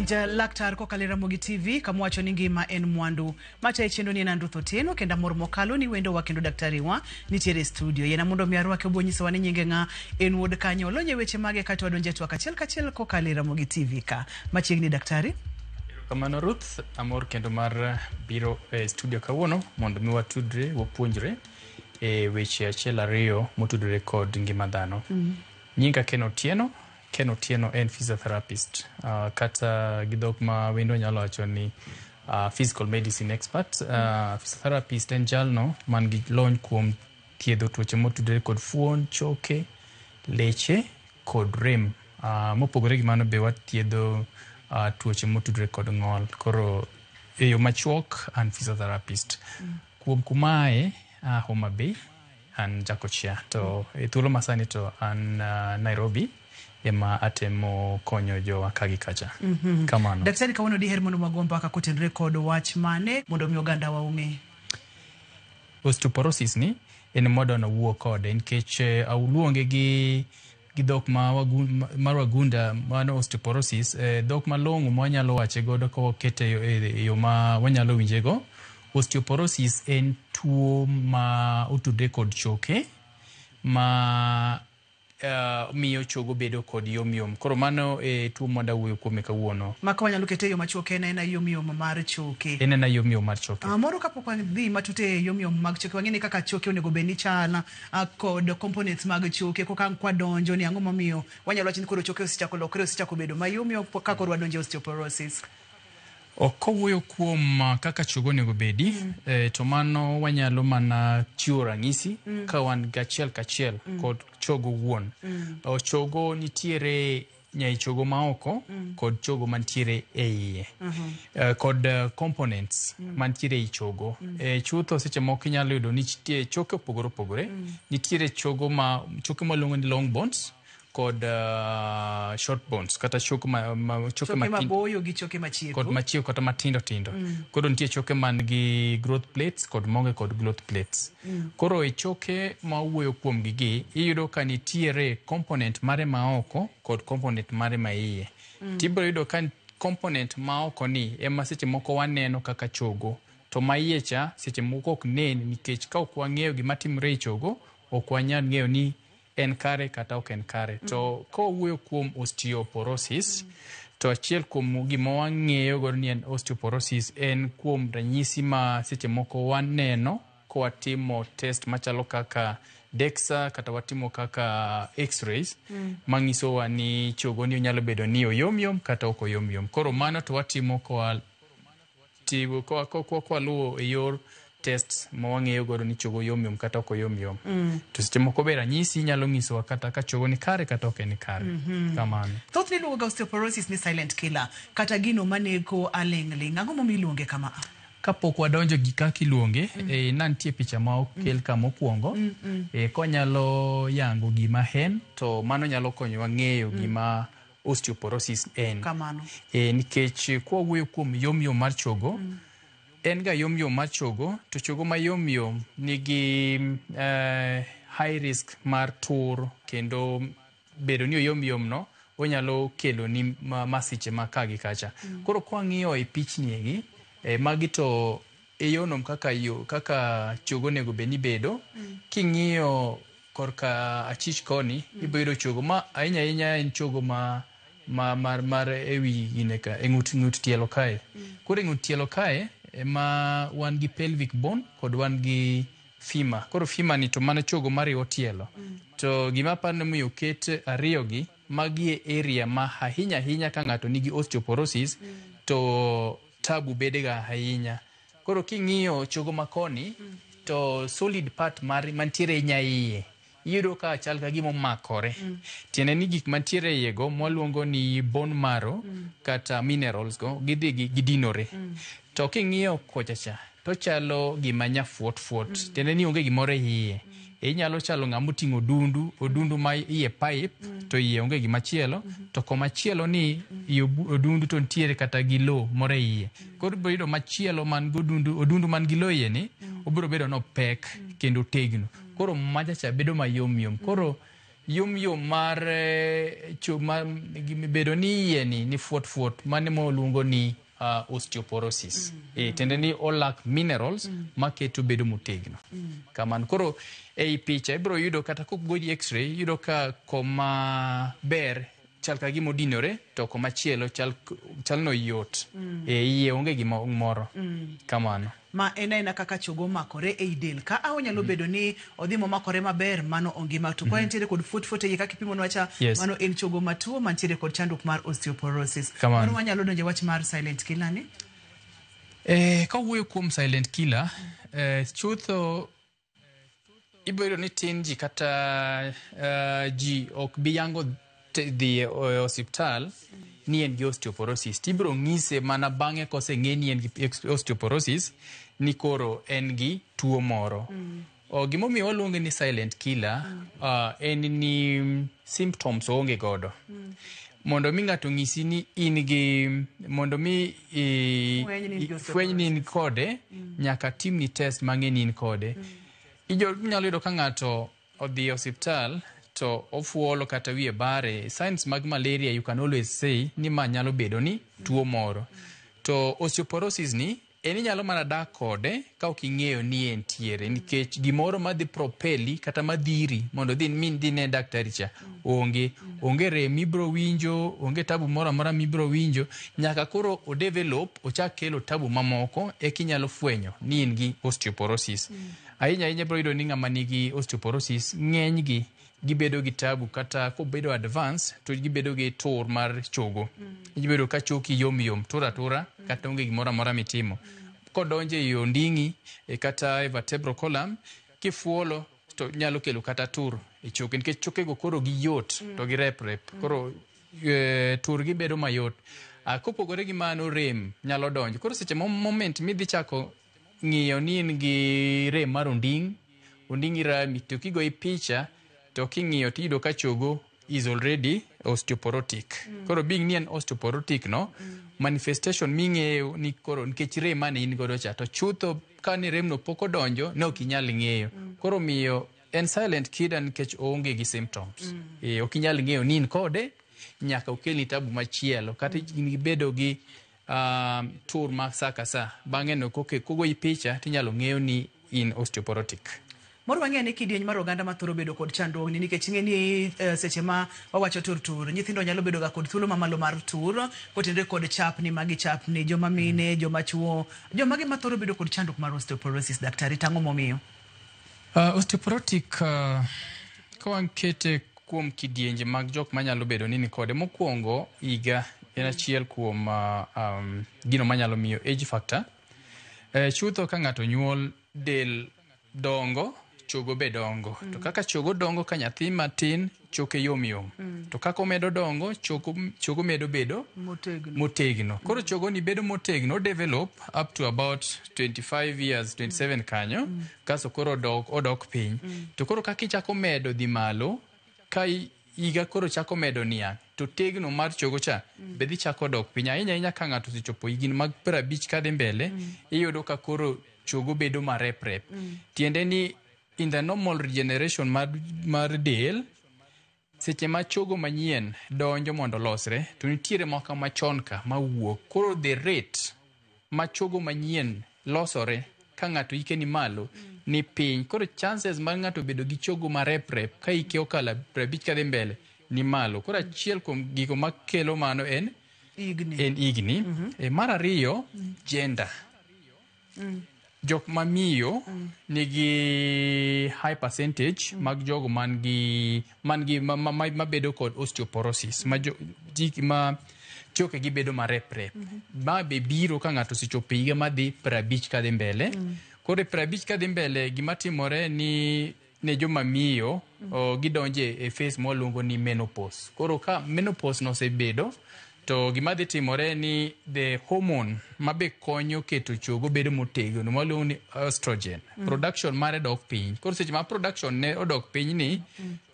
Winj laktar kokalo e Ramogi TV kama wacho ni ngima en mwandu. Matayo chenro ni en Andrew Otieno kendo amor mokalo ni wendowa kendo daktari wa nitiere e studio. Yiena mondo mi arwake obo nyisowa ni nyinge ng'a, en wuod kanye, olony e weche mage kato wadonje twak achiel kachiel kokalo e Ramogi TV ka. Machiegni daktari. Kamano Ruth, amor kendo mar biro e studio kawuono mondo mi watudre, wapuonjre e weche achiel ariyo motudore kod ngima dhano. Nyinga Ken Otieno, Ken Otieno en physiotherapist kata gi dhok ma wendo nyalo wacho ni physical medicine expert. Physiotherapist en jalno man gi lony kuom thiedho tuoche motudore kod fuon, choke, leche kod rem. Mopogore gi mano be wathiedho tuoche motudore kod ng'ol. Koro e yo machuok an physiotherapist. Kuom kuma aye, a Homa Bay, an Jakochia. To e thuolo masani to an Nairobi ema atemo konyo jowa ka gi kacha. Kamano. Daktari kawuono diher mondo wago mbaka kotenore kod wach mane mondo mi oganda wa ong'e? Osteoporosis ni en mwadwa wuo kode nikech aluonge gi dhok ma mar wagunda mano osteoporosis, dhok malong'o ma wanyalo wache godo ka wakete e yo ma wanyalo winjego. Osteoporosis en tuo ma otudre kod choke ma miyo chogo bedo kod yomyom. Koro mano e tuo ma wadwa wuoyo kuome kawuono. Maka wanyalo kete e yo machuok en aena yomyom mar choke. En aena yomyom mar choke. Moro kapok wadhi matut e yomyom mag choke, wang'e ni kaka choke onego bed ni chal kod components mag choke koka kwadonjo ni ang'o momiyo wanyalo wacho ni koro choke osechako lokre, osechako bedo mayomyom ka koro wadonjo e osteoporosis. Kowuoyo kuom kaka chogo onego bedi, to mano wanyalo mana chiwo ranyisi ka wan gachiel kachiel kod chogo wuon. Chogo nitiere nyai chogo maoko kod chogo mantiere e iye kod components mantiere ei chogo. Chutho seche moko inyalo yudo ni nitie choke opogore opogore. Nitiere chogo ma choke maluongo ni long bones kod short bones kata choke ma choke choke maboyo gi choke machieko kod machieko kata matindo tindo. Koro nitie choke man gi growth plates kod maonge kod growth plates. Koro e choke ma wuoyo kuom gi gi, iyudo ka nitiere component mare maoko kod component mare ma iye. Tibiro yudo ka component maoko ni ema seche moko waneno kaka chogo, to ma iye cha seche moko ok nen nikech ka ok wang'eyo gima timore e chogo, ok wanyal ng'eyo ni en kare kata ok en kare. To kawuoyo kuom osteoporosis, to achiel kuom gima wang'eyo godo ni en osteoporosis en kuom ranyisi ma seche moko waneno kwatimo test machalo kaka DEXA kata watimo kaka x-rays manyisowa ni chogo ni onyalo bedo ni oyomyom kata ok oyomyom. Koro mano to watimo koa kwaluwo e yor test ma wang'eyo godo ni chogo yomyom kata ok oyomyom. To seche moko be ranyisi nyalo nyisowa kata ka chogo ni kare kata ok en kare. Kamano. Thothne iluongo ga osteoporosis ni silent killer kata gino manego aling'ling'. Ang'o momiyo iluonge kama? Kapok wadonjo gi kaka iluonge, na nitie picha ma okel ka mokwongo, konyalo yango gima en, to mano nyalo konyowa ng'eyo gima osteoporosis en. Kamano. Nikech kwawuoyo kuom yomyom mar chogo, en ga yomyom mar chogo, to chogo mayomyom nigi high risk mar tur kendo bedo ni oyomyom no onyalo kelo ni masiche ma ka gi kacha. Koro kwang'iyo e pichni egi, magi to e yono kaka yo kaka chogo onego bed ni bedo. King'iyo korka achich koni, ibiro yudo chogo ma ahinya ahinya en chogo ma mar ewi gine ka e ng'ut tielo kae. Koro e ng'ut tielo kae ema wan gi pelvic bone kod wan gi femur. Koro femur ni to mano chogo mariwo tielo. To gima aparo ni omiyo oket ariyo gi, magi e area ma ahinya ahinya ka ng'ato nigi osteoporosis to tabu bedega ahinya. Koro king'iyo chogo makoni, to solid part mar mantiere nyaiye iyudo ka chal ka gima omakore. Tiende ni gik mantiere iye go mwaluongo ni bone marrow kata minerals go gidhi gidinore. To king'iyo kocha cha to chalo gima nyafuot fuot. Tiende ni onge gimoro e iye. Inyalo chalo ng'ama oting'o odundu, odundu ma iye pipe to iye onge gima chielo, to komachielo ni i odundu to nitiere kata gi lowo moro e iye. Koro ibiro yudo machielo man gi odundu, odundu man gi lowo e iye ni obiro bedo nopek kendo otegno. Koro macha cha bedo mayom yom. Koro Yom yom mar bedo ni iye ni fuot fuot, mano ema waluongo ni osteoporosis. Tiende ni olak minerals maketo bedo motegno. Kamano. Koro ei picha ibiro yudo kata kok goyi x-ray, iyudo ka koma ber chal ka gima odinore, to komachielo chal no yot. Iye onge gima moro. Kamano. Ma en aena kaka chogo omakore ei del ka a onyalo bedo ni odhi momakore maber, mano ongima, to kwa entiere kod fuot fuot e iye kaka ipimonwa cha, mano en chogo matuo mantiere kod chandruok mar osteoporosis. Kamano. Mano wanyalo donjo e wach mar silent killer ni. Kawuoyo kuom silent killer, chutho ibiro yudo ni tin ji kata ji ok bi yango dhi e osiptal ni en gi osteoporosis. Tibiro ng'ise mana bang'e koseng'e ni en gi osteoporosis, ni koro en gi tuo moro. Gimomiyo waluonge ni silent killer, en ni symptoms oonge godo. Mondo mi ng'ato ng'isi ni in gi, mondo mi fweny ni in gi fweny ni in kode, nyaka timni test mang'e ni in kode. Inyalo yudo ka ng'ato odhi e osiptal to ofuolo kata wiye bare, signs mag malaria, you can always say ni ma nyalo bedo ni tuo moro. To osteoporosis ni en inyalo mana dak kode ka ok ing'eyo ni entiere, nikech gimoro madhi propeli kata madhiri mondo dhi min dhi ne daktari cha onge. Onge rem mibiro winjo, onge tabu moro amora mibiro winjo, nyaka koro o develop ochak kelo tabu mamoko eka inyalo fwenyo ni in gi osteoporosis. Ahinya ahinya ibiro yudo ni ng'ama nigi osteoporosis ng'enygi gibedo gi tabu, kata kobedo advance to gibedo gi tur mar chogo. Gibedo ka choki yom yom, tur atura, kata onge gimoro amora mitimo. Kodonjo ei onding'i kata e vertebral column, kifuolo to nyalo kelo kata tur e choke, nikech chokego koro giyot to girep rep. Koro tur gi bedo mayot. Kopogore gi mano, rem nyalo donjo. Koro seche moment midhi chako ng'iyo ni in gi rem mar onding', onding'i rami, to kigoyi picha to king'iyo tiyudo ka chogo is already osteoporotic. Koro being ni en osteoporotic no, manifestation ming'eyo ni koro nikech rem mane in godo cha, to chutho ka ni remno pok odonjo ne ok inyal ng'eyo. Koro miyo en silent killer nikech oonge gi symptoms. Ok inyal ng'eyo ni in kode nyaka okelni tabu machielo, kata in bedo gi tur ma sa ka sa. Bang'e no kogoyi picha tinyalo ng'eyo ni in osteoporotic. Moro wang'eyo ni kidieny mar oganda mathoro bedo kod chandruogni, nikech ing'e ni seche ma wawacho tur tur, nyithindo nyalo bedo ga kod thuolo mamalo mar tur kotenore kod chapni magi chapni, joma mine, joma chuo, joma gi mathoro bedo kod chandruok mar osteoporosis. Daktari, tang'o momiyo? Osteoporotic, ka wakete kuom kidienje mag jok manyalo bedo ni nikode, mokwongo higa en achiel kuom gino manyalo miyo age factor. Chutho ka ng'ato nyuol, del dongo, chogo be dongo. To kaka chogo dongo ka nyathi matin, choke yom yom. To kaka omedo dongo, chogo medo bedo motegno. Motegno. Koro chogo ni bedo motegno, develop up to about 25 years, 27 kanyo, kaso koro odok piny. To koro kaka ichako medo dhi malo, ka higa koro chako medo niang', to tegno mar chogo cha be dhi chako dok piny. Ahinya ahinya ka ng'ato osechopo higni mag 50 kadhi mbele, iyudo ka koro chogo bedo marep rep. Tiende ni in the normal regeneration mar del, seche ma chogo manyien donjo mondo olosre, to nitiere moko machon ka mawuok. Koro the rate ma chogo manyien losore ka ng'ato hike ni malo ni piny. Koro chances mar ng'ato bedo gi chogo marep rep ka hike okalo 50 kadhi mbele ni malo. Koro achiel kuom gigo makelo mano en higni. En higni. Mar ariyo, gender. Jok mamiyo nigi high percentage mag jogo man gi mabedo kod osteoporosis, ma jo, ji, ma choke gi bedo marep rep. Ma be biro ka ng'ato osechopo higa madhi 50 kadhi mbele. Koro 50 kadhi mbele, gima timore ni ne joma miyo, gidonje e phase mwaluongo ni menopause. Koro ka menopause no osebedo, to gima dhi timore ni the hormone mabe konyo keto chogo bedo motegno mwaluongo ni estrogen, production mare dok piny. Koro seche ma production ne odok piny ni,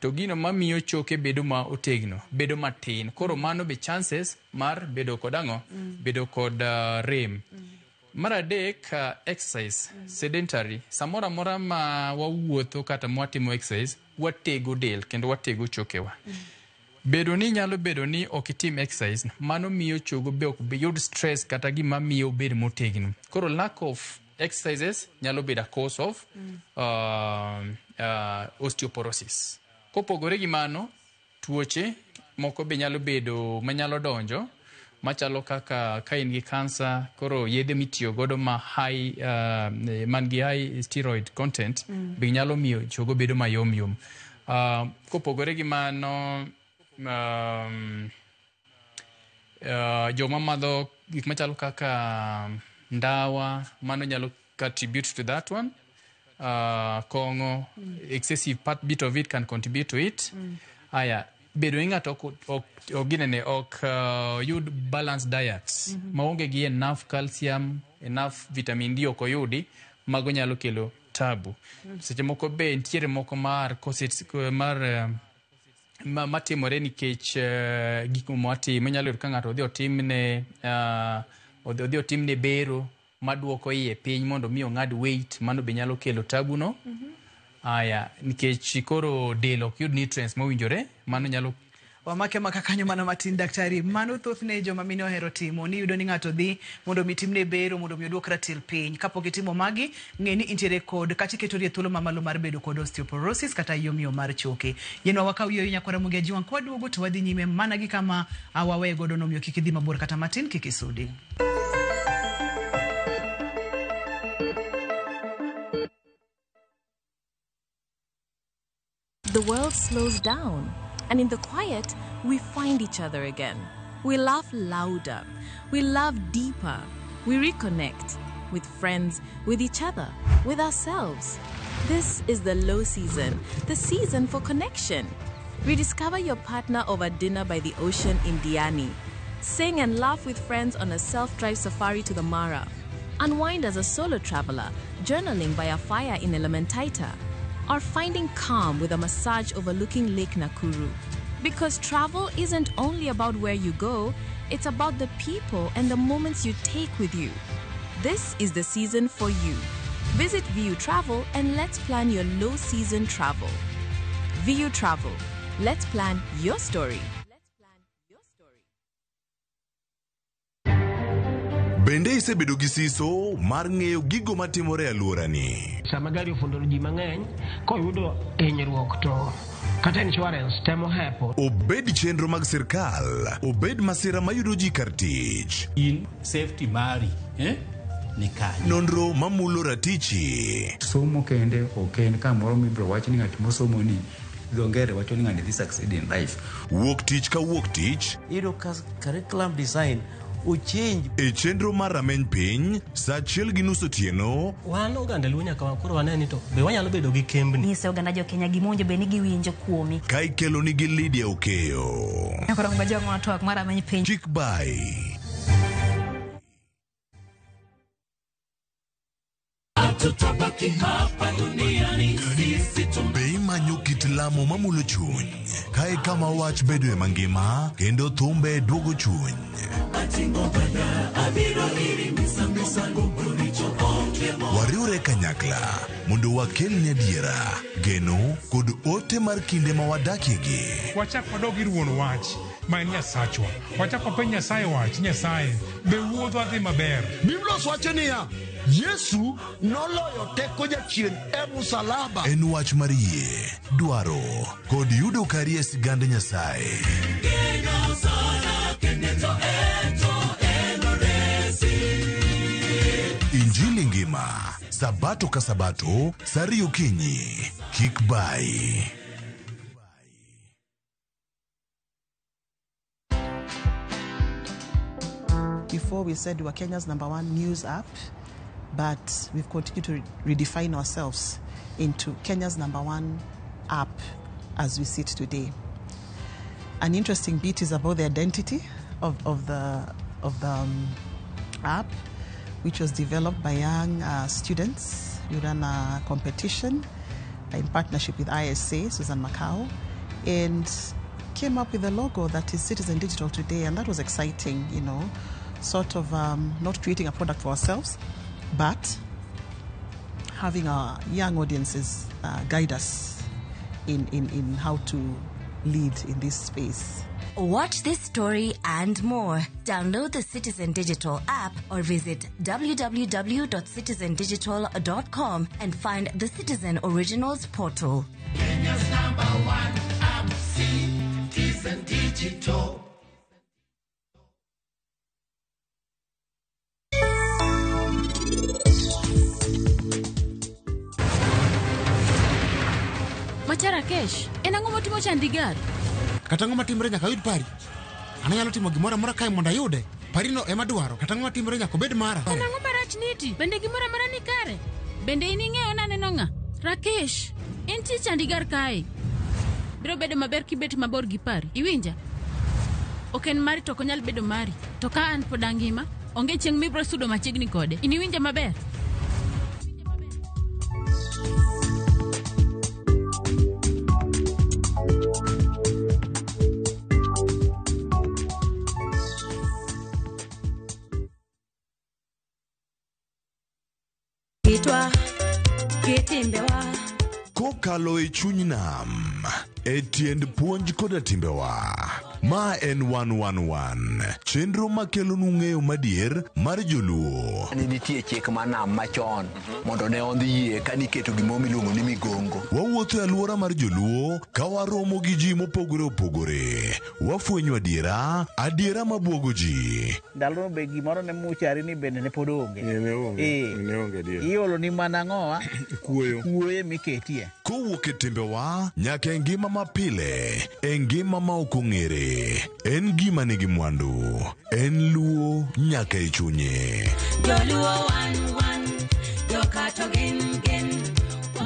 to gino mamiyo choke bedo ma otegno bedo matin. Koro mano be chances mar bedo kod ang'o? Bedo kod rem. Mar adek, exercise, sedentary. Samoro amora ma wawuotho kata mwatimo exercise, watego del kendo watego chokewa. Bedo ni nyalo bedo ni ok itim exercise, mano miyo chogo be ok bi yud stress kata gima miyo obed motegno. Koro lack of exercises nyalo bedo a cause of osteoporosis. Kopogore gi mano, tuoche moko be nyalo bedo manyalo donjo machalo kaka ka in gi kansa, koro yedhe mitiyo godo ma high man gi high steroid content be nyalo miyo chogo bedo mayom yom. Kopogore gi mano, joma madho gik machalo kaka ndawa, mano nyalo contribute to that one. Kong'o, excessive part bit of it can contribute to it. Aya, bedo ni ng'ato ok ginene ok yud balanced diet maonge gi enough calcium, enough vitamin D ok oyudi, mago nyalo kelo tabu. Seche moko be nitiere moko mar causes mar matimore nikech gik mwatimo. Inyalo yudo ka ng'ato odhi otimne bero maduoko iye piny mondo mi ong'ad weight, mano be nyalo kelo tabu no. Aya, nikech koro del ok yud nutrients mowinjore, mano nyalo Wamake maka kanyo mana matin, daktari. Mano thothne joma mine ohero timo ni yudo ni ng'ato dhi mondo mi timne bero mondo mi oduok ratil piny. Kapok itimo magi, ng'e ni intiere kod kata iketori e thuolo mamalo mar bedo kod osteoporosis kata yomyom mar choke. Yienwa wakaw yueyo nyakwara Ramogi Ajiwang', kwaduogo to wadhi nyime mana gi kama wawe godo no, omiyo kik idhi mabor kata matin, kik isudi. The world slows down, and in the quiet, we find each other again. We laugh louder, we love deeper, we reconnect with friends, with each other, with ourselves. This is the low season, the season for connection. Rediscover your partner over dinner by the ocean in Diani. Sing and laugh with friends on a self-drive safari to the Mara. Unwind as a solo traveler, journaling by a fire in Elementaita, or finding calm with a massage overlooking Lake Nakuru. Because travel isn't only about where you go, it's about the people and the moments you take with you. This is the season for you. Visit VU Travel and let's plan your low season travel. VU Travel. Let's plan your story. Bende isebedo gi siso mar ng'eyo gigo matimore e alworani? Sama gari ofundo ji mang'eny koyudo hinyruok to kata insurance temo hepo. Obed chenro mag sirkal, obed masira mayudo ji kar tich, in safety mari ni kanye? Nonro mamulo ratichi. Somo kende ok en kamoro mibiro wach ni ng'at mosomo ni dho ngere wacho ni ng'ani dhi succeed in life. Wuok tich ka wuok tich. Iyudo ka curriculum design ochange. E chenro mar rameny piny saa 1:30 otieno. Wan oganda Luo nyaka koro wane ni to be wanyalo bedo gi kembni. Nyise oganda jo Kenya gima owinjo bed ni giwinjo kuomi. Ka ikelo nigi Lydia Okeyo. Koro ng'ajo twak mar rameny piny. Kik bai. Be imanyo kit lamo mamulo chuny? Kae kama wach bedoe mangima kendo thumbe duogo chuny. Wariwre kanyakla mondo wakelni adiera, geno kod ote mar kinde ma wadakiegi. Wachak wadog ir wuon wach ma en Nyasachwa. Wachak wapenj Nyasaye wach, Nyasaye, be wuodhwa dhi maber? Biblos wacho niya, Yesu noloyo teko jachien e musalaba. En wach mar yie, dwaro kod yudo kari e sigand Nyasaye. Injili ngima, Sabato ka Sabato, saa 2 okinyi. Kik bai. Before we said we were Kenya's #1 news app, but we've continued to redefine ourselves into Kenya's #1 app as we sit today. An interesting bit is about the identity of the app, which was developed by young students. We ran a competition in partnership with ISA, Susan Macau, and came up with a logo that is Citizen Digital today, and that was exciting, you know, Sort of not creating a product for ourselves, but having our young audiences guide us in how to lead in this space. Watch this story and more. Download the Citizen Digital app or visit www.citizendigital.com and find the Citizen Originals portal. Kenya's number one app, Citizen Digital. Macha Rakesh, en ang'o motimo Chandigarh? Kata ang'o matimore nyaka ayud pari. An anyalo timo gimoro amora kae mondo ayude. Parino ema dwaro. Kata ang'o matimore nyaka obed mara. En ang'o marach niti? Bende gimoro amora ni kare? Bende in ing'eyo naneno ng'a? Rakesh, entie Chandigarh kae. Biro bedo maber kibet mabor gi pari. Iwinja? Ok en mari to ok onyal bedo mari. To ka an pod angima, onge chieng' mibiro sudo machiegni kode. In iwinja maber? Kitwa, kitimbewa. Kokalo e chuny nam, e tiend puonj koda timbewa. Ma en 111, chenro makelonu ng'eyo madier mar joluo. Ne nitie chik mar nam machon mondo ne ondhi yie ka niketo gimoro miluongo ni migongo. Wawuotho e alwora mar joluo ka waromo gi ji mopogore opogore. Wafwenyo adiera, adiera mabuogo ji. Ndalono be gimoro ne muchari ni bende ne pod onge. Iolo ni mana ang'owa? Kuoyo. Kuoyo miketie. Kowuok e timbewa nyaka e ngima mapile, e ngima ma ok ong'ere. En gima nigi mwandu, en luo nyaka e chunye. Joluo wan wan, jokato gin gin.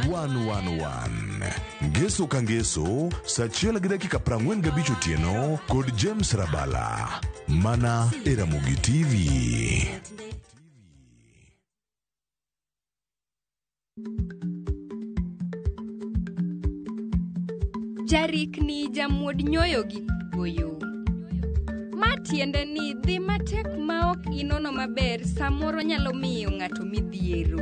111 Ngeso ka ngeso, saa 1:45 otieno kod James Rabala, mana e Ramogi TV. Jarikni jamuod nyoyo gi goyo. Ma tiende ni dhi matek ma ok inono maber samoro nyalo miyo ng'ato midhiero.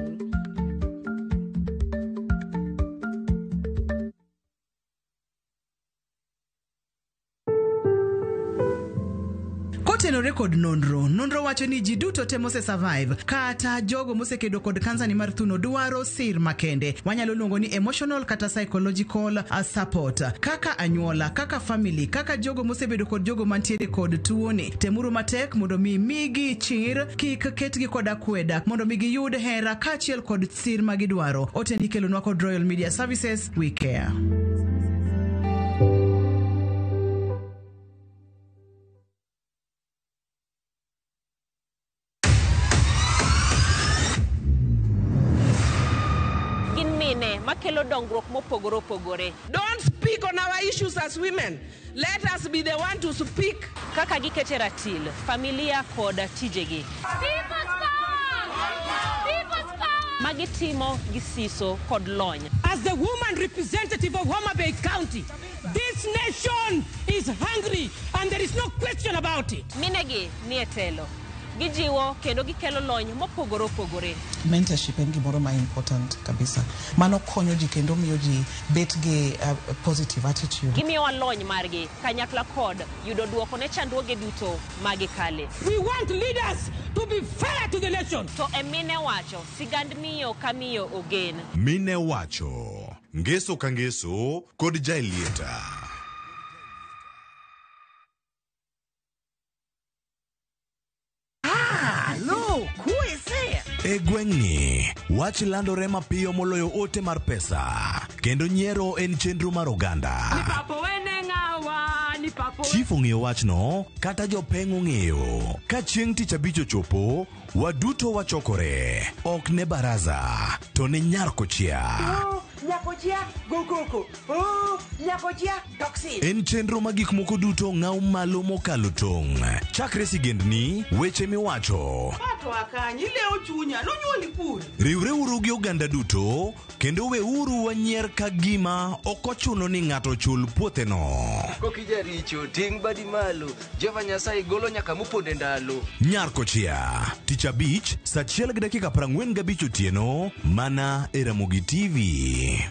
Kotenore kod nonro, nonro wacho ni ji duto te mose survive kata jogo mosekedo kod kansa ni mar thuno dwaro sir makende. Wanyalo luongo ni emotional kata psychological support. Kaka anyuola, kaka family, kaka jogo mosebedo kod jogo mantiere kod tuoni. Temuru matek mondo mi migi chir, kik ketgi kod akweda, mondo mi giyud hera kaachiel kod sir magidwaro. Ote nikelonwa kod Royal Media Services, we care. Makelo dongruok mopogore opogore. Don't speak on our issues as women. Let us be the one to speak. Kaka gikete ratil, familia kod tijegi. People's power! People's power! Magitimo gi siso kod lony. As the woman representative of Homa Bay County, this nation is hungry and there is no question about it. Minegi ni e telo. Gijiwo kendo gikelo lony mopogore opogore. Mentorship en gimoro ma important kabisa. Mano konyo ji kendo miyo ji bet gi positive attitude. Gimiyowa lony margi kanyakla kod yudo duoko ne chandruoge duto magikale. We want leaders to be fair to the nation. To e mine wacho, sigand miyo ka miyo ogen. Mine wacho, ngeso ka ngeso kod Jaelieta. Look, who is there? E gweng'ni, wach landore mapiyo moloyo ote mar pesa, kendo nyiero en chenro mar oganda. Chief ong'eyo wachno, kata jopeng' ong'eyo. Ka chieng' tich abich ochopo, waduto wachokore. Ok ne baraza, to ne nyar kochia. En chenro ma gik moko duto ng'aw malo mokalo tong'. Chakre sigendni, weche miwacho. To akanye ilewo chunya nonyuoli kure. Riwreuru gi oganda duto kendo weuru wanyier ka gima ok ochuno ni ng'ato chul puotheno. Kokijaricho ting' badi malo Jehova Nyasaye golo nyaka moponde ndalo. Nyarkochia, tich abich, saa achiel gi dakika 45 otieno, mana e Ramogi TV.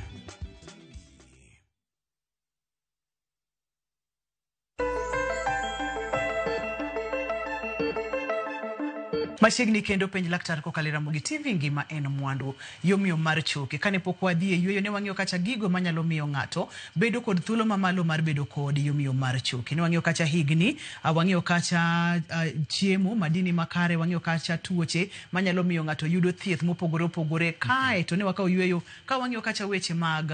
Machiegni kendo penj laktar kokalo e Ramogi TV ngima en mwandu yomyom mar choke. Kane pok wadhi e yueyo ne wang'iyo kacha gigo manyalo miyo ng'ato bedo kod thuolo mamalo mar bedo kod yomyom mar choke. Ne wang'iyo kacha higni, wang'iyo kacha chiemo, madini makare, wang'iyo kacha tuoche manyalo miyo ng'ato yudo thieth mopogore opogore. Kae to ne wakawo yueyo ka wang'iyo kacha weche mag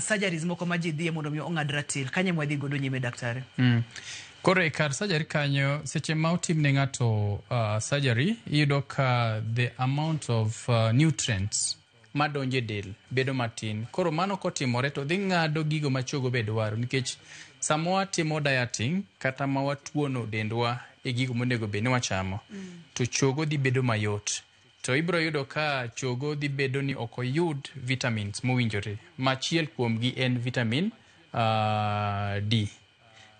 surgeries moko ma ji dhiye mondo mi ong'ad ratil. Kanye mwadhi godo nyime daktari? Koro e kar surgery kanyo, seche ma otimne ng'ato surgery, iyudo ka the amount of nutrients madonjo e del bedo matin. Koro mano kotimore to dhi ng'ado gigo ma chogo be dwaro, nikech sama watimo dieting kata ma watuono dendwa e gigo monego bed ni wachamo, to chogo dhi bedo mayot. To ibiro yudo ka chogo dhi bedo ni ok oyud vitamins mowinjore. Machiel kuomgi en vitamin D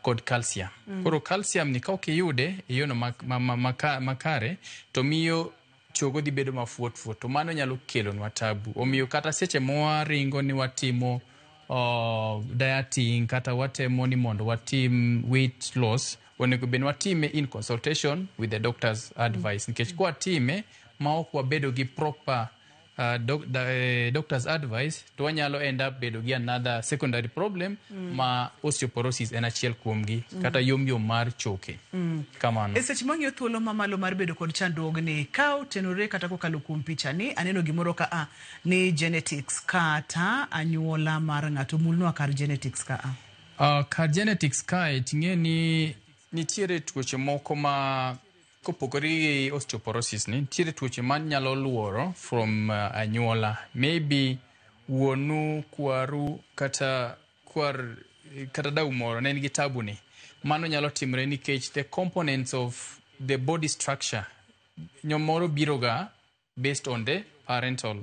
kod calcium. Koro calcium ni ka ok iyude e yono makare to miyo chogo dhi bedo mafuot fuot, to mano nyalo kelonwa tabu. Omiyo kata seche mwaringo ni watimo dieting kata watemo ni mondo watim weight loss, onego bed ni watime in consultation with the doctor's advice. Nikech kwatime ma ok wabedo gi proper doctor's advice, to wanyalo end up bedo gi another secondary problem ma osteoporosis en achiel kuomgi, kata yomyom mar choke. Kamano. E seche mang'iyo thuolo mamalo mar bedo kod chandruogni, ka otenore kata kokalo kuom pichani, aneno gimoro ka a ni genetics kata anyuola mar ng'ato. Mulnwa kar genetics ka a. Kar genetics kae ting'e ni nitiere tuoche moko ma kopogore gi osteoporosis ni, nitiere tuoche manyalo luoro from anyuola. Maybe wuonu, kwaru kata kwar kata dau moro ne nigi tabu ni. Mano nyalo timore nikech the components of the body structure nyomoro biro ga based on the parental.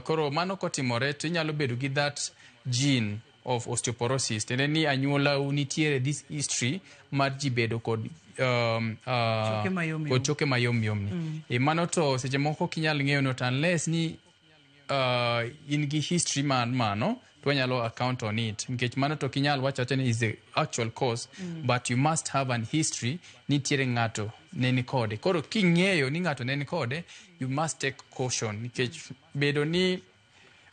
Koro mano kotimore to inyalo bedo gi that gene of osteoporosis. Tiende ni anyuola u nitiere this history mar ji bedo kod choke mayomyom. Kod choke mayomyom ni. E mano to seche moko ok inyal ng'eyo not unless ni in gi history mar mano, to wanyalo account on it. Nikech mano to ok inyal wacho awacha ni is the actual cause, but you must have an history nitiere ng'ato ne ni kode. Koro king'eyo ni ng'ato ne ni kode, you must take caution. Nikech bedo ni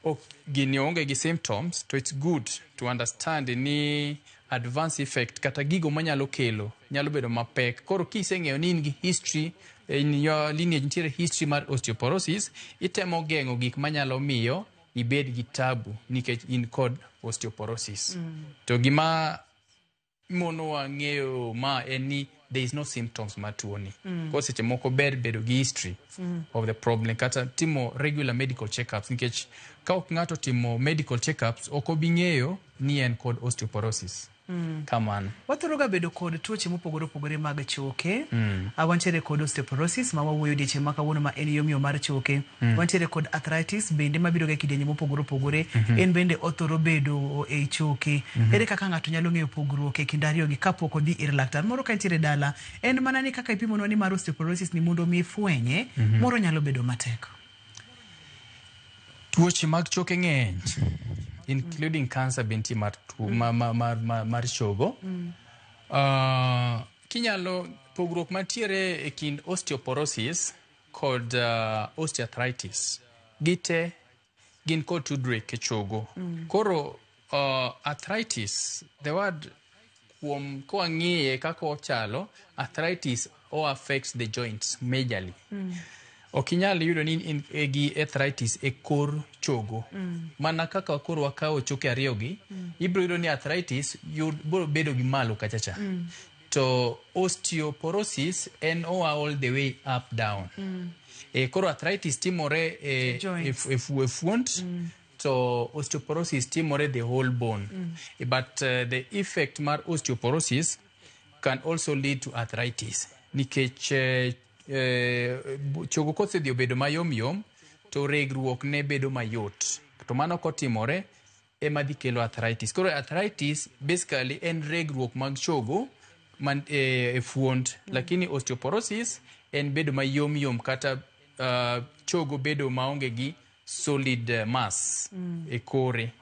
ok gini onge gi symptoms, to it's good to understand ni adverse effect kata gigo manyalo kelo nyalo bedo mapek. Koro kiseng'eyo ni in gi history in your lineage nitiere history mar osteoporosis, itemo geng'o gik manyalo miyo ibed gi tabu nikech in kod osteoporosis. To gima monowa ng'eyo ma en ni there is no symptoms mar tuoni. Koro seche moko ber bedo gi history of the problem kata timo regular medical checkups, nikech ka ok ng'ato timo medical checkups ok obi ng'eyo ni en kod osteoporosis. Kamano. Wathoro ga bedo kod tuoche mopogore opogore mag choke. Wantiere kod osteoporosis ma wawuoyo odiechieng' ma kawuono ma en yomyom mar choke. Wantiere kod arthritis bende mabiro ga e kidienje mopogore opogore. En bende othoro bedo ei choke. Ere kaka ng'ato nyalo ng'eyo pogruok e kind ariyo gi kapok odhi ir laktar? Moro ka nitiere dala, en mana ni kaka ipimonwa ni mar osteoporosis ni mondo mi ifwenye, moro nyalo bedo matek. Tuoche mag choke ng'eny, including cancer be nitie mar tuo mar chogo. Kinyalo pogruok mantiere e kind osteoporosis kod osteoarthritis, gite gin kod tudruok e chogo. Koro arthritis, the word kuom kwang'iye kaka ochalo, arthritis o affects the joints majorly. Ok inyal yudo ni in gi arthritis e kor chogo. Mana kaka koro wakawo choke ariyo gi, ibiro yudo ni arthritis biro bedo gi malo kacha cha. To osteoporosis en oa all the way up down. Koro arthritis timore e fuond, to osteoporosis timore the whole bone. But the effect mar osteoporosis can also lead to arthritis. Nikech Chogo kosedhi obedo mayom yom to regruok ne bedo mayot, to mano kotimore ema dhi kelo arthritis. Koro arthritis basically en regruok mag chogo man e fuond, lakini osteoporosis en bedo mayom yom kata chogo bedo maonge gi solid mass e kore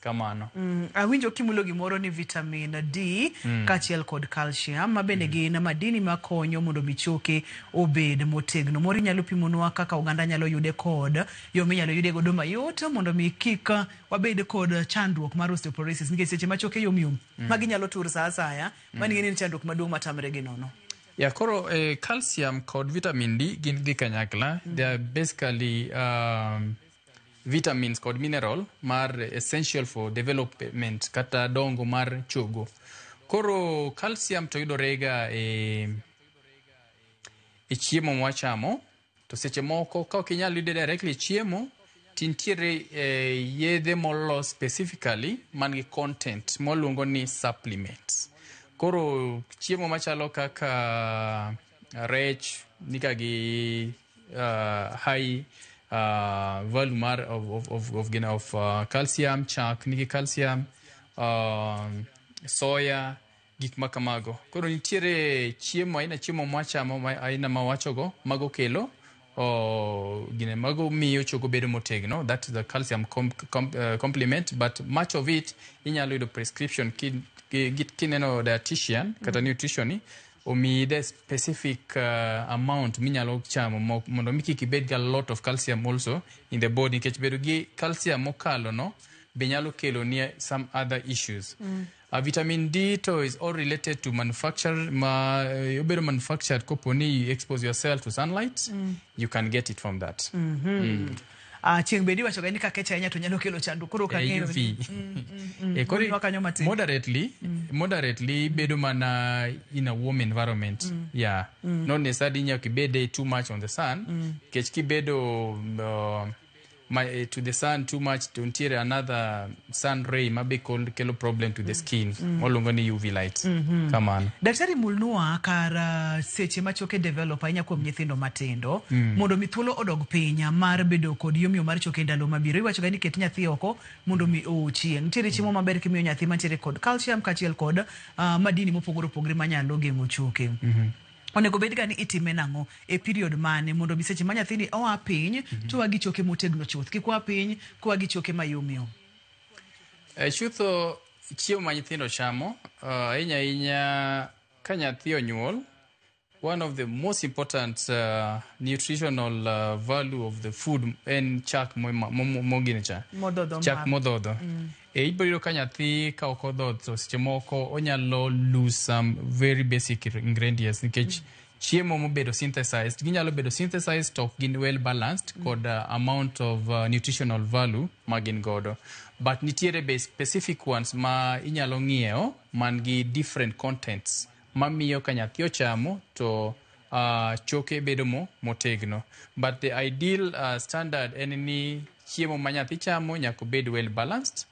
kamano. Awinjo kimulo gimoro ni vitamin D kaachiel kod calcium, ma bende gin madini makonyo mondo mi choke obed motegno. Moro inyalo pimonwa kaka oganda nyalo yude kod yo minyalo yude godo mayot mondo mi kik wabed kod chandruok mar osteoporosis, nikech seche ma choke yom yom magi nyalo tur sa asaya, mani mm. chandruok maduong' matamre gi nono. Yeah, koro calcium kod vitamin D gin dhi kanyakla. They are basically vitamins kod mineral mar essential for development kata dongo mar chogo. Koro calcium to yudore ga e chiemo mwachamo, to seche moko ka ok inyal yude directly e chiemo, to nitiere yedhe molos specifically man gi content mwaluongo ni supplements. Koro chiemo machalo kaka rech nika gi high value mar of, gina, of calcium, chak nigi calcium, soya, gik ma kamago. Koro nitiere chiemo aina chiemo mwachamo ma aina mawachogo mago kelo gine mago miyo chogo bedo motegno. That is the calcium complement, but much of it inyalo yudo prescription kineno dietitian kata nutrition omiyi the specific amount minyalo chamo mondo mi kik ibed gi a lot of calcium also in the body, nikech bedo gi calcium mokalo no be nyalo kelo ni some other issues. Vitamin D to is all related to manufacture ma obedo manufactured kopo ni you expose yourself to sunlight. You can get it from that. Chieng' bende iwacho ga ni ka kech ahinya to nyalo kelo chandruok, koro ok ang'eyo. UV. Koro Wuonwa kanyo matin. Moderately bedo mana in a warm environment. Yeah. Not necessarily nyaka ibede too much on the sun. Nikech kibedo to the sun too much to nitiere another sun ray ma be kelo problem to the skin. Waluongo ni UV light. Kamano. Daktari, mulnwa kar seche ma choke develop ahinya kuom nyithindo matindo mondo mi thuolo odog piny mar bedo kod yomyom mar choke ndalo mabiro. Iwacho ga ni ket nyathi oko mondo mi oo chieng'. Nitiere chiemo maber kimiyo nyathi mantiere kod calcium kaachiel kod madini mopogore opogore manyalo geng'o choke. Onego bed ga ni itime nang'o e period mane mondo mi seche ma nyathini oa piny to oa gi choke motegno chuth, kik oa piny koa gi choke mayomyom? Chutho chiemo ma nyithindo chamo, ahinya ahinya ka nyathi onyuol, one of the most important nutritional value of the food en chak mogine cha. Modhodho. Chak modhodho. Ibiro yudo ka nyathi ka ok odhodh to seche moko onyalo lose some very basic ingredients, nikech chiemo mobedo synthesized ginyalo bedo synthesized to ok gin well balanced kod amount of nutritional value ma gin godo. But nitiere be specific ones ma inyalo ng'iewo man gi different contents mamiyo ka nyathi ochamo to choke bedo motegno. But the ideal standard en ni chiemo ma nyathi chamo nyaka obed well balanced,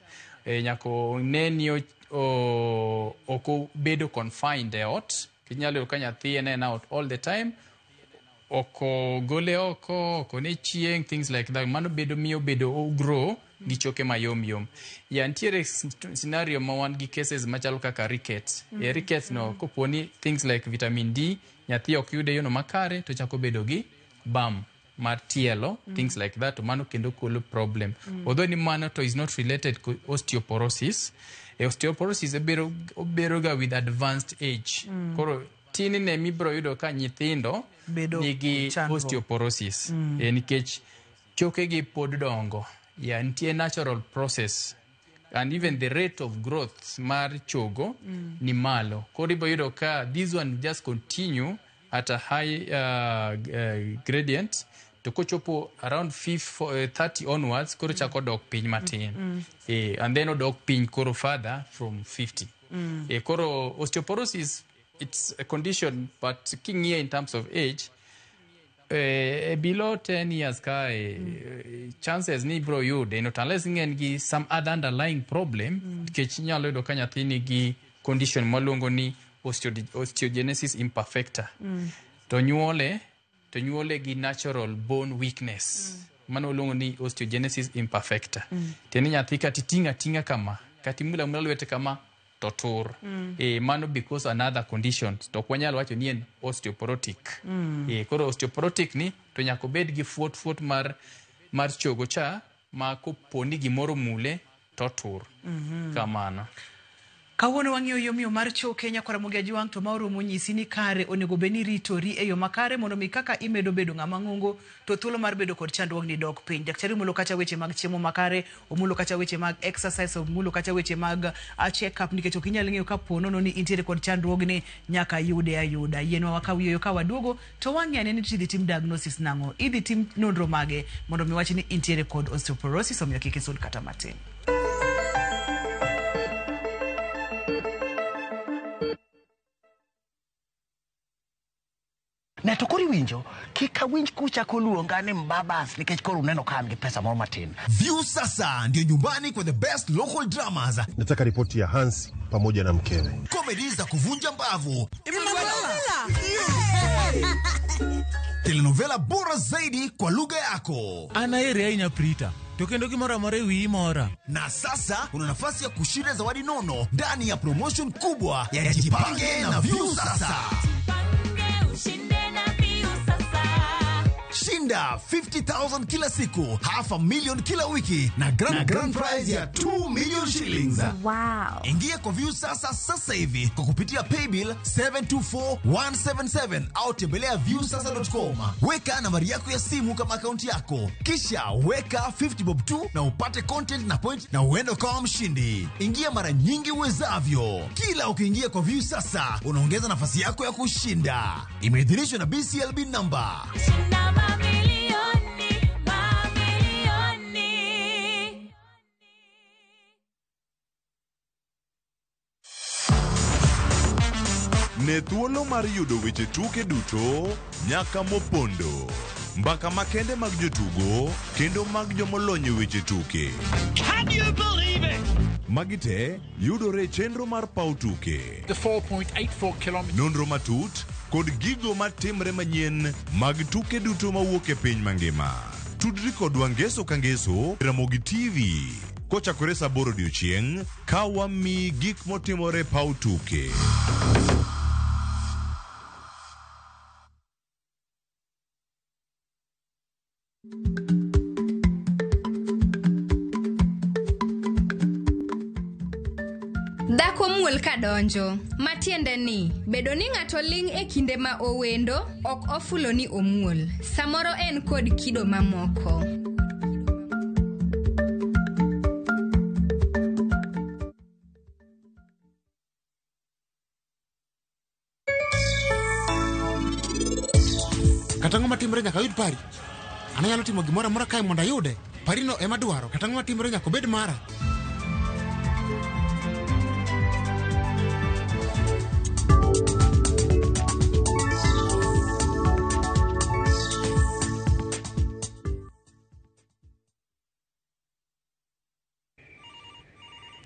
nyaka one ni ok obedo confined e ot. Inyalo yudo ka nyathi en out all the time, ok ogole oko, ok one chieng', things like that. Mano bedo miyo bedo o grow gi choke mayom yom. Ya nitiere scenario ma wan gi cases machalo kaka rickets. E rickets no, kopo ni things like vitamin D nyathi ok yude yono makare, to chako bedo gi bam mar tielo, things like that, to mano kendo kelo problem. Although ni mano to is not related to osteoporosis. Osteoporosis obedo ga with advanced age. Koro tin ne mibiro yudo ka nyithindo bedo nigi chandruok. osteoporosis. Nikech chokegi pod dongo. Yeah, nitie natural process and even the rate of growth mar chogo ni malo. Koro ibiro yudo ka this one just continue at a high gradient, to kochopo around 50, 30 onwards koro chako dok piny matin. And then odok piny koro further from 50. Koro osteoporosis, it's a condition, but king'iye in terms of age, below 10 years ka chances ni ibiro yude not unless ing'en gi some other underlying problem, nikech inyalo yudo ka nyathi nigi condition mwaluongo ni osteogenesis imperfecta, to nyuole to nyuole gi natural bone weakness. Mano waluongo ni osteogenesis imperfecta. Tiende ni nyathi kata iting'o ating'a kama, kata imulo amula lwete kama, to tur. Mano because another condition. To ok wanyal wacho ni en osteoporotic. Koro osteoporotic ni to nyaka obed gi fuot fuot mar chogo cha ma kopo ni gimoro mule to tur. Kamano. Kawuono wang'iyo yomyo mar choke nyakwa Ramogi Ajwang' to ma oromo nyisi ni kare onego bed ni ritori e yo makare mondo mi kaka imedo bedo ng'ama ng'ongo to thuolo mar bedo kod chandruogni dok piny. Daktari omulo kacha weche mag chiemo makare, omulo kacha weche mag exercise, omulo kacha weche mag check up nikech ok inyal ng'eyo ka po nono ni intiere kod chandruogni nyaka yude ayuda. Yienwa wakaw yueyo ka waduogo to wang'i ane ni idhi tim diagnosis nang'o, idhi tim nonro mage mondo mi wach ni intiere kod osteoporosis, omiyo kik isud kata matin. Ne to koro iwinjo, kik awinj kuchako luonga ni mbabas nikech koro uneno ka an gi pesa moro matin. View sasa ndio nyumbani kwa the best local dramas, Nataka ripoti ya Hansi pamoja na mkewe. Comedy za kuvunja mbavu, telenovela bora zaidi kwa lugha yako. An aheri ahinya Prita, to kendo gimoro amora e wiyi mora. Na sasa una nafasi ya kushinda zawadi nono ndani ya promotion kubwa ya Jipange na View Sasa. Shinda 50,000 kila siku, half a million kila wiki na grand prize ya 2 million shillings. Wow. Ingia kwa View Sasa sasa hivi kwa kupitia paybill 724177 au tembelea viewsasa.com. Weka nambari yako ya simu kama akaunti yako, kisha weka 50 bob tu na upate content na point na uende ukawa mshindi. Ingia mara nyingi uwezavyo. Kila ukiingia kwa View Sasa unaongeza nafasi yako ya kushinda. Imeidhinishwa na BCLB number. Ne thuolo mar yudo weche tuke duto nyaka mopondo, mbaka makende mag jotugo kendo mag jomolony e weche tuke. Can you believe it? Magi te yudore e chenro mar paw tuke. The 4.84 kilometers. Nonro matut kod gigo matimre manyien mag tuke duto mawuok e piny mangima. Tudri kodwa ngeso ka ngeso Ramogi TV kochakore saa 8 odiochieng' ka wamiyi gik motimore paw tuke. Dhako muol ka donjo, matiende ni bedo ni ng'ato ling' e kinde ma owendo ok ofulo ni omuol. Samoro en kod kido mamoko. Kata ang'o matimore nyaka ayud pari. An anyalo timo gimoro amora kae mondo ayude. Parino ema dwaro. Kata ang'o matimore nyaka obed mara.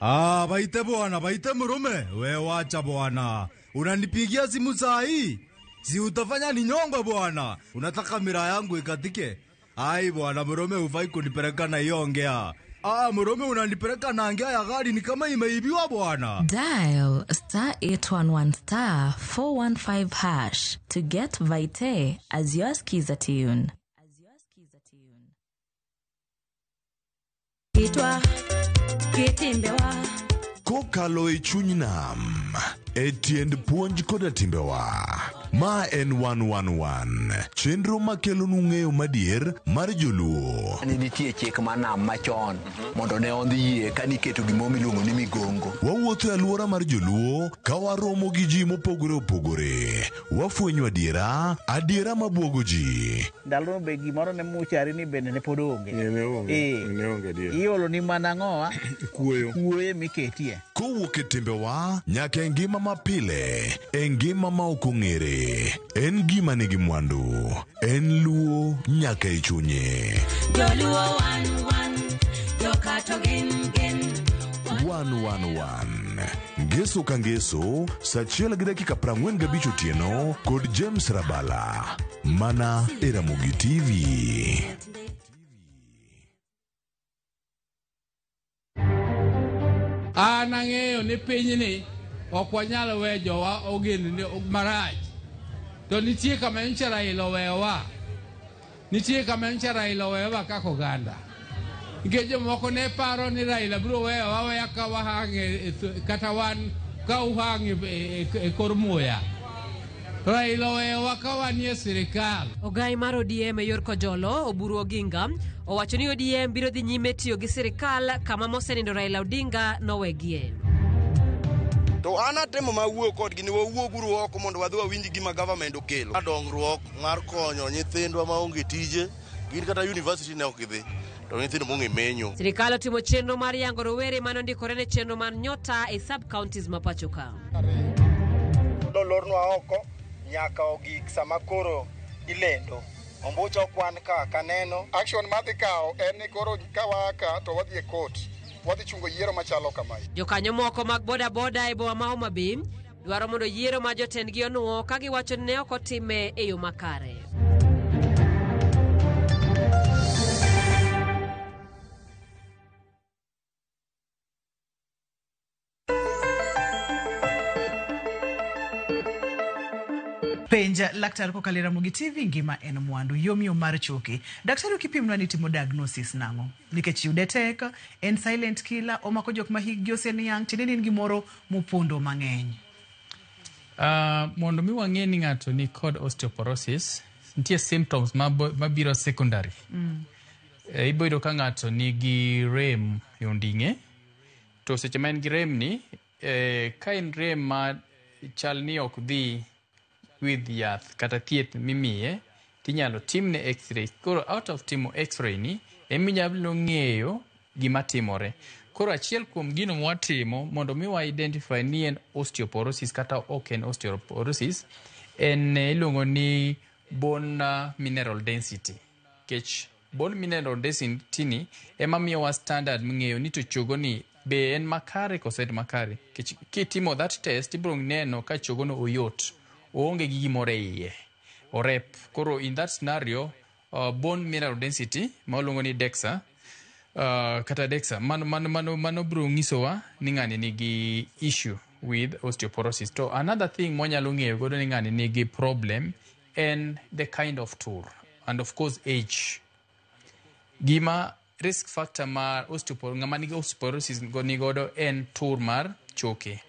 Ah, baite bwana, baite murume. We wacha bwana. Unanipigia simu saa hii? Si utafanya ni nyongo bwana. Unataka mira yangu ikatike? Ai bwana, murume hufai kunipeleka na hiyo ongea. Ah, murume unanipeleka na ngea ya gari ni kama imeibiwa bwana. Dial star 811 star 415 hash to get Vite as your skiza tune. Kitwa kitimbewa Kokalo e chuny nam, e tiend puonj koda timbewa. Ma en 111, chenro makelonu ng'eyo madier mar joluo. Ne nitie chik mar nam machon mondo ne ondhi yie ka niketo gimoro miluongo ni migongo. Wawuotho e alwora mar joluo ka waromo gi ji mopogore opogore. Wafwenyo adiera, adiera mabuogo ji. Ndalono be gimoro ne muchari ni bende ne pod onge. Iolo ni mana ang'owa? Kuoyo. Kuoyo miketie. Kowuok e timbewa nyaka e ngima mapile, e ngima ma ok ong'ere. En gima nigi mwandu, en luo nyaka e chunye. Joluo wan wan, jokato gin gin. 111. Ngeso ka ngeso, saa 1:45 otieno kod James Rabala. Mana e Ramogi TV. An ang'eyo ni pinyni ok wanyal weyo jowa ogendni marach. To nitie kama nyocha Raila oweyowa. Nitie kama nyocha Raila oweyowa kaka oganda. Nikech jomoko ne paro ni Raila biro weyowa aweya ka wahang' kata wan ka uhang' e kor muya. Raila oweyowa ka wanie sirikal. Ogai mar ODM e yor Kojolo, Oburu Oginga, owacho ni ODM biro dhi nyime tiyo gi sirikal kama mosenindo Raila Odinga nowegie. To an atemo ma wuoyo kodgi ni wawuoguru oko mondo wadhi wawinj gima government okelo. Dongruok mar konyo nyithindwa maonge tije, gin kata university ne ok gidhi, to nyithindo mong'e menyo. Sirikal otimo chenro mar yango rowere mane ondikore ne chenro mar Nyota e sub counties ma pacho ka. Nolornwa oko nyaka ogik sama koro ilendo. Ombucha okwan ka kaneno. Action madhi kawo en ni koro ka waa ka to wadhi e court. Wadhi chungo yiero machalo kamae. Jokanyo moko mag boda boda e boma ma Homa Bay dwaro mondo yiero ma jotendgi onuo ka giwacho ni ne ok otime e yo makare. Penj laktar kokalo e Ramogi TV, ngima en mwandu, yomyom mar choke. Daktari okipimnwa ni timo diagnosis nang'o? Nikech yude tek, en silent killer, omako jok ma hikgi oseniang', tiende ni en gimoro mopondo mang'eny. Mondo mi wang'e ni ng'ato ni kod osteoporosis, nitie symptoms mabiro secondary. Ibo yudo ka ng'ato nigi rem e onding'e, to seche ma en gi rem ni, ka en rem ma chal ni ok dhi with yath kata thieth mimiye, tinyalo timne x-ray. Koro out of timo x-ray ni, eminyalo ng'eyo gima timore. Koro achiel kuom gino mwatimo mondo mi wa identify ni en osteoporosis kata ok en osteoporosis, en iluongo ni bone mineral density. Nikech bone mineral density ni ema miyowa standard ming'eyo ni to chogo ni be en makare koso en makare. Nikech kitimo that test, ibiro neno ka chogono oyot, oonge gi gimoro e iye, orep. Koro in that scenario, bone mineral density ma waluongo ni DEXA, kata DEXA, mano biro nyisowa ni ng'ani nigi issue with osteoporosis. To another thing mwanyalo ng'eyo godo ni ng'ani nigi problem en the kind of tur and of course age. Gima risk factor mar osteoporosis, ng'ama nigi osteoporosis ni godo en tur mar choke.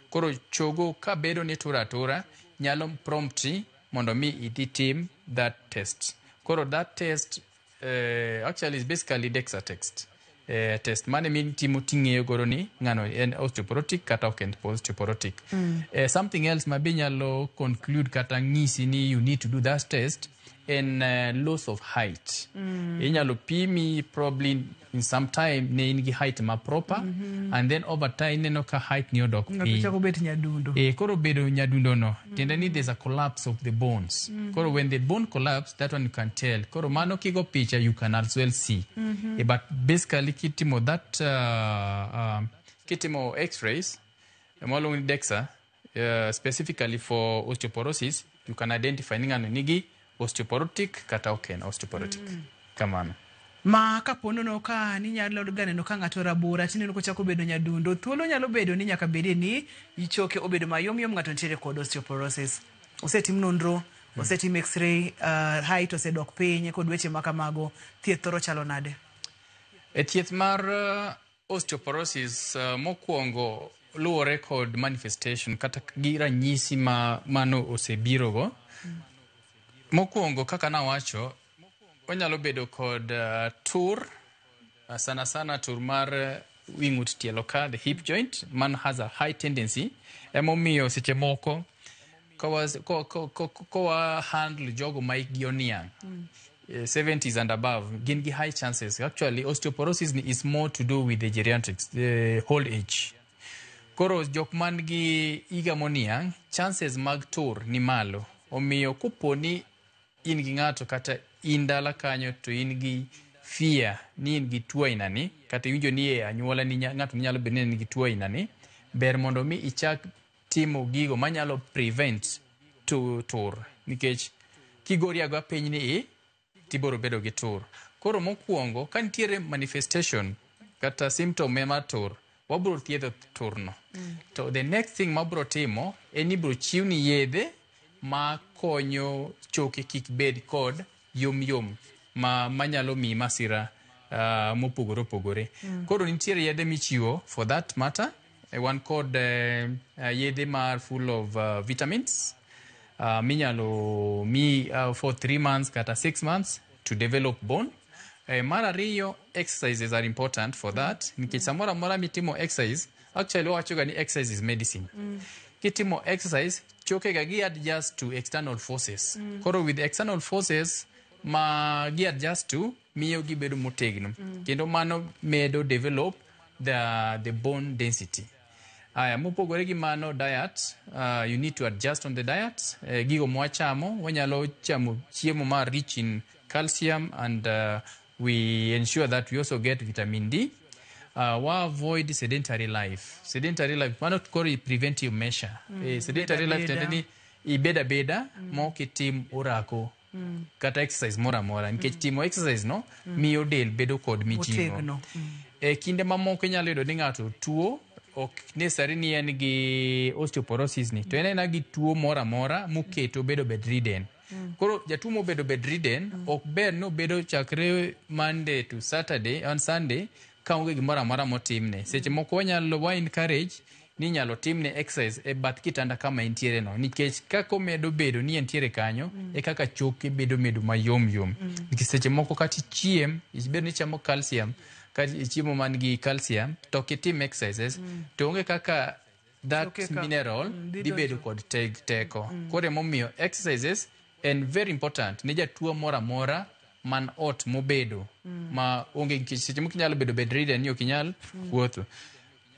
Koro chogo ka bedo ni tur atura nyalo prompti mondo mi idhi tim that test. Koro that test actually is basically DEXA test. Test mane mitimo ting'eyo godo ni ng'ano en osteoporotic kata ok en osteoporotic. Something else ma be nyalo conclude kata ng'isi ni you need to do that test en loss of height. Inyalo pimi probably in some time ne in gi height ma proper, and then over time ineno ka height ni odok Ng'ato piny. chako bet nyadundo. Koro bedo nyadundo no, tiende ni there's a collapse of the bones. Koro when the bone collapse, that one you can tell. Koro mano kigo picha you can as well see. But basically kitimo that kitimo x-rays, mwaluongo ni DEXA, specifically for osteoporosis, you can identify ni ng'ano nigi osteoporotic kata ok en osteoporotic. Kamano. Ma kaponono ka ninyalo ga neno ka ng'ato rabora tineno kochako bedo nyadundo, thuolo nyalo bedo ni nyaka bedie ni choke obedo mayomyom, ng'ato nitiere kod osteoporosis. Osetim nonro, osetim x-ray, height osedok piny kod weche ma kamago, thieth thoro chalo nade? E thieth mar osteoporosis, mokwongo luwore kod manifestation kata gi ranyisi ma mano osebirogo. Mokwongo kaka nawacho, onyalo bedo kod tur, sana sana tur mar wi ng'ut tielo ka, the hip joint, man has a high tendency. Emomiyo seche moko kowa handle jogo ma hikgi oniang', 70s and above, gin gi high chances. Actually, osteoporosis ni is more to do with the geriatrics, the old age. Koro jok man gi higa moniang', chances mag tur ni malo. Omiyo kopo ni in gi ng'ato kata in dala kanyo to in gi fear ni in gi tuo aina ni, kata iwinjo ni e anyuola ni ng'ato nyalo bedo ni en gi tuo aina ni, Ber mondo mi ichak timo gigo manyalo prevent to tur nikech kigori agoya piny ni i tibiro bedo gi tur. Koro mokwongo ka nitiere manifestation kata symptom mar tur, wabiro thiedho turno. To the next thing mabiro timo en ni ibiro chiwni yedhe ma konyo choke kik bed kod yom yom ma manyalo miyi masira mopogore opogore. Koro nitiere yedhe michiwo for that matter. Wan kod yedhe mar full of vitamins minyalo mi for 3 months kata 6 months to develop bone. Mar ariyo, exercises are important for that nikech samoro amora mitimo exercise, actually wawacho ga ni exercise is medicine. Kitimo exercise, choke ga gi adjust to external forces. Koro with external forces ma gi adjust to miyo gibedo motegno. Kendo mano medo develop the bone density. Aya, mopogore gi mano diet, you need to adjust on the diet. Gigo mwachamo, wanyalo chamo chiemo ma rich in calcium and we ensure that we also get vitamin D. Wa avoid sedentary life. Sedentary life, mano koro preventive measure. Sedentary life Beda tiende ni ibed abeda ma ok itim orako kata exercise moro amora nikech timo exercise no miyo del bedo kod mijing'o. Motegno. E kinde mamoko inyalo yudo ni ng'ato tuo ok necessary ni en gi osteoporosis ni to en aena gi tuo moro amora moketo bedo bedridden. Koro jatuo mobedo bedridden ok ber ni obedo chakre Monday to Saturday on Sunday ka onge gimoro amora motimne. Seche moko wanyalo wa encourage ni inyalo timne exercise e bath kitanda kama entiere no nikech kaka omedo bedo ni entiere kanyo e kaka choke bedo medo mayom yom. Nikech seche moko kata ichiem ibed ni ichamo calcium kata chiemo man gi calcium to ok itim exercises to onge kaka that Choke ka- mineral dhi dhi bedo donjo. kod teko. Koro emomiyo exercises en very important ne jatuo moro amora man ot mobedo ma onge nikech seche moko inyalo bedo bedridden ni ok inyal wuotho.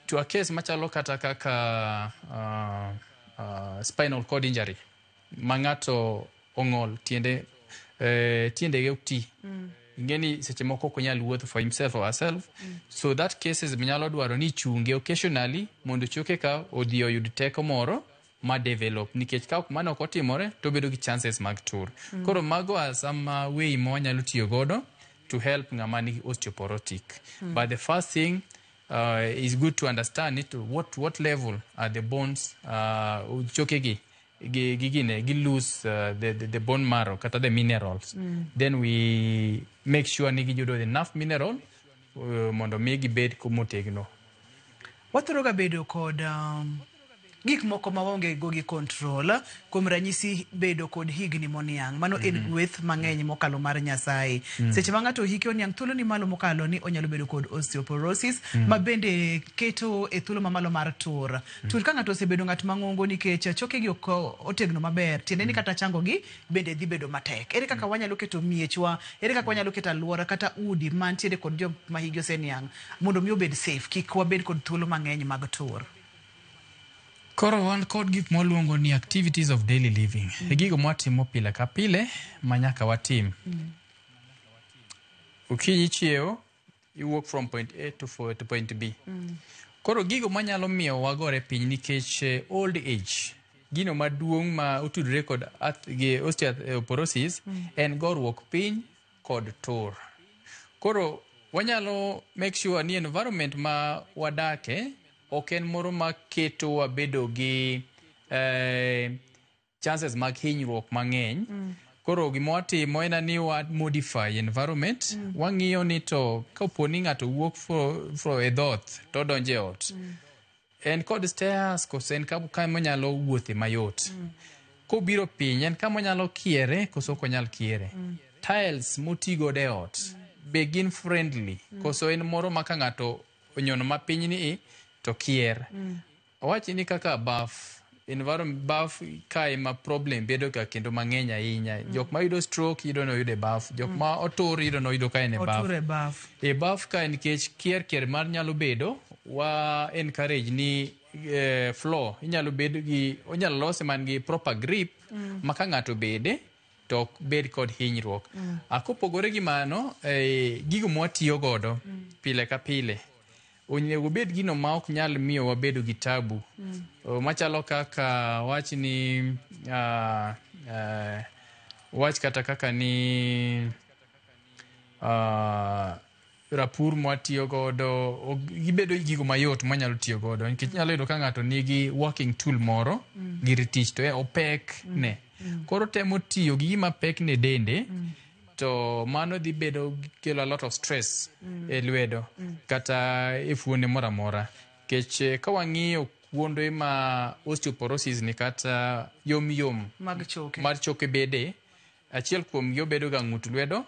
To a case machalo kata kaka spinal cord injury ma ng'ato ong'ol tiende tiendege ok ti. Ing'e ni seche moko ok onyal wuotho for himself or herself. So that cases nyalo dwaro ni ichunge occasionally mondo choke ka odhi oyud teko moro ma develop nikech ka ok mano ok otimore to obedo gi chances mag tur. Koro mago are some way ma wanyalo tiyo godo to help ng'ama nigi osteoporotic. But the first thing is good to understand it what level are the bones choke gi gi gine gi lose the bone marrow kata the minerals. Then we make sure ni giyudo enough mineral mondo mi gibed motegno. Wathoro ga bedo kod gik moko ma waonge go gi control, kuom ranyisi bedo kod higni moniang', mano en gweth mang'eny mokalo mar Nyasaye. Seche ma ng'ato hike oniang', thuolo ni malo mokalo ni onyalo bedo kod osteoporosis ma bende keto e thuolo mamalo mar tur. Tur ka ng'ato osebedo ng'at mang'ongo nikech chokegi ok otegno maber, tiende ni kata chango gi bende dhi bedo matek. Ere kaka wanyalo keto miechwa, ere kaka wanyalo keto alwora kata udi mantiere kod joma higi oseniang' mondo mi obed safe, kik wabed kod thuolo mang'eny mag tur? Koro wan kod gik mwaluongo ni activities of daily living. E gigo mwatimo pile ka pile ma nyaka watim. Okinyi chiewo, iwuok from point A to point B. Koro gigo manyalo miyo wagore piny nikech old age, gino maduong' ma otudore kod gi osteoporosis en goruok piny kod tur. Koro wanyalo make sure ni environment ma wadake ok en moro ma keto wabedo gi chances mag hinyruok mang'eny. Koro gima watimo en ni wa modify environment. Wang'iyo ni to kapo ni ng'ato wuok e dhoot to odonjo e ot. En kod stairs koso en kama onyalo wuothe mayot. Kobiro piny en kama onyalo kiere koso ok onyal kiere. Tiles motigodo e ot be gin friendly koso en moro ma ka ng'ato onyono mapiny ni to kier. Awach ni kaka baf environment baf kae ma problem bedo ga kendo mang'eny ahinya. Jok ma yudo stroke yudo ni oyudo e baf, jok ma otur yudo ni oyudo ka en e baf. Otur e baf. E baf ka nikech kier kier mar nyalo bedo wa encourage ni floor inyalo bed gi onyalo lose man gi proper grip ma ka ng'ato bede to ok bed kod hinyruok. Kopogore gi mano, gigo mwatiyo godo pile ka pile. Onego obed gino ma ok nyal miyo wabedo gi tabu. Machalo kaka wach ni wach kata kaka ni rapur mwatiyo godo, gibedo gigo mayot mwanyalo tiyo godo, nikech inyalo yudo ka ng'ato nigi working tool moro, gir tich to opek ne. Koro temo tiyo gi gima pek ne dende, to mano dhi bedo kelo a lot of stress e lwedo kata e fuonde moro amora. Nikech ka wang'iyo kuonde ma osteoporosis ni kata yom yom mag choke, mar choke bede, achiel kuom gi obedo ga ng'ut lwedo,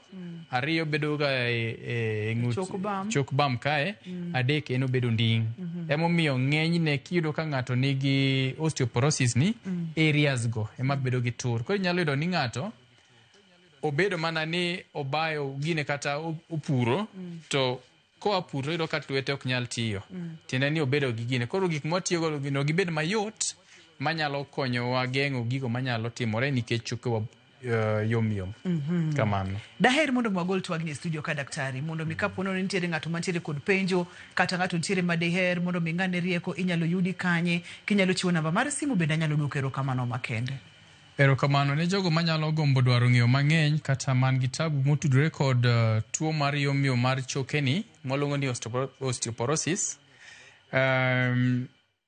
ariyo bedo ga e ng'ut chok bam kae, adek en obedo nding. Emomiyo ng'enyne kiyudo ka ng'ato nigi osteoporosis ni, areas go ema bedo gi tur. Koro inyalo yudo ni ng'ato obedo mana ni obayo gine kata opuro, to koa puro iyudo ka lwete ok nyal tiyo. Tiende ni obedo gi gine. Koro gik mwatiyogo gino gibed mayot manyalo konyowa geng'o gigo manyalo timore nikech chokewa yom yom. Kamano. Daher mondo mwagol twagni e studio ka daktari, mondo mi kapo ni nitiere ng'ato mantiere kod penjo kata ng'ato nitiere madiher mondo mi ng'ane rieko, inyalo yudi kanye, kinyalo chiwo namba mar simu bende anyalo duoko erokamano makende. Erokamano ne jogo manyalo gombo dwaro ng'eyo mang'eny kata man gi tabu motudore kod tuo mar yom yom mar chokeni mwaluongo ni osteoporosis.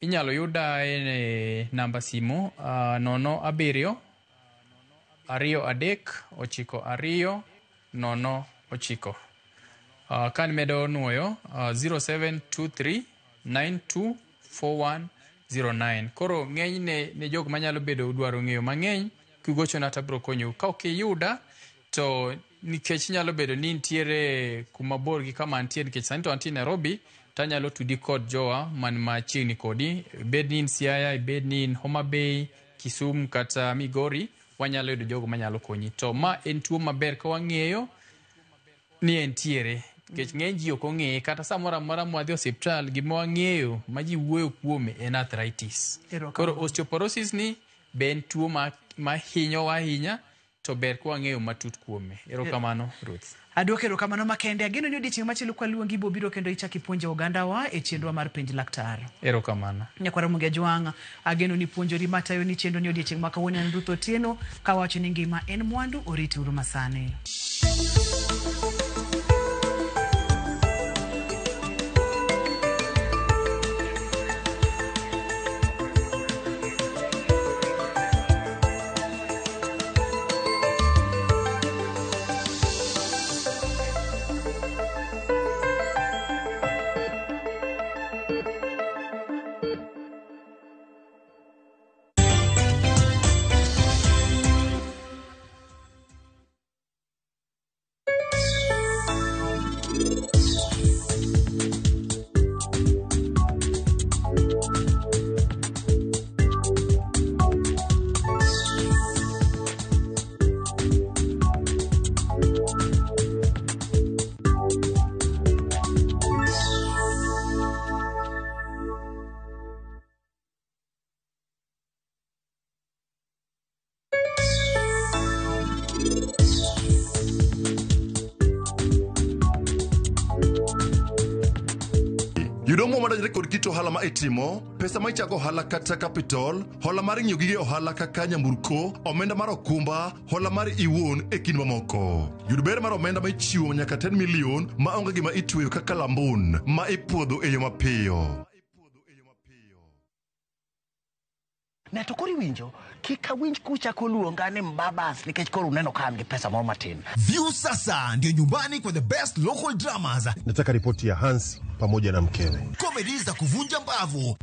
Inyalo yuda e namba simu 07 23 92 09. Kan medo nuoyo 0723 924109. Koro ng'enyne ne jok manyalo bedo dwaro ng'eyo mang'eny, kigochona to abiro konyou. Ka ok iyuda to nikech nyalo bedo ni nitiere kuma bor gi kama antie, nikech sani to antie Nairobi, to anyalo tudi kod jowa man machiegni kodi, ibed ni in Siaya, ibed ni in Homa Bay, Kisumu kata Migori, wanyalo yudo jogo manyalo konyi. To ma en tuo maber ka wang'eyo ni entiere, nikech ng'eny ji ok ong'eye. Kata samoro amora mwadhi osiptal, gima wang'eyo ma ji wuoyo kuome en arthritis. Koro osteoporosis ni be en tuo ma hinyowa ahinya, to ber ka wang'eyo matut kuome. Erokamano, Ruth. Aduoko erokamano makende. Ageno ni odiechieng' machielo kwaluongi ibo biro kendo ichak ipuonjo ogandawa e chenro mar penj laktar. Erokamano. Nyakwara Ramogi Ajwang', ageno ni puonjori matayo ni chenro ni odiechieng' ma kawuono. En Ruth Otieno kawacho ni ngima en mwandu, oriti uru masani. Yudo omuom madonjore kod kit ohala ma itimo, pesa ma ichako ohala kata capital, hola mar ng'iewo gige ohala kaka nyamburko, omenda mar okumba, hola mar iwuon e kind mamoko. Yud ber mar omenda ma ichiwo nyaka 10 million ma onge gima itweyo kaka lambun ma ipuodho e yo mapiyo. Ne to koro iwinjo, kik awinj kuchako luonga ni mbabas nikech koro uneno ka an gi pesa moro matin. Viusasa ndio nyumbani kwa the best local dramas. Nataka ripoti ya Hans pamoja na mkewe. Comedy za kuvunja mbavu.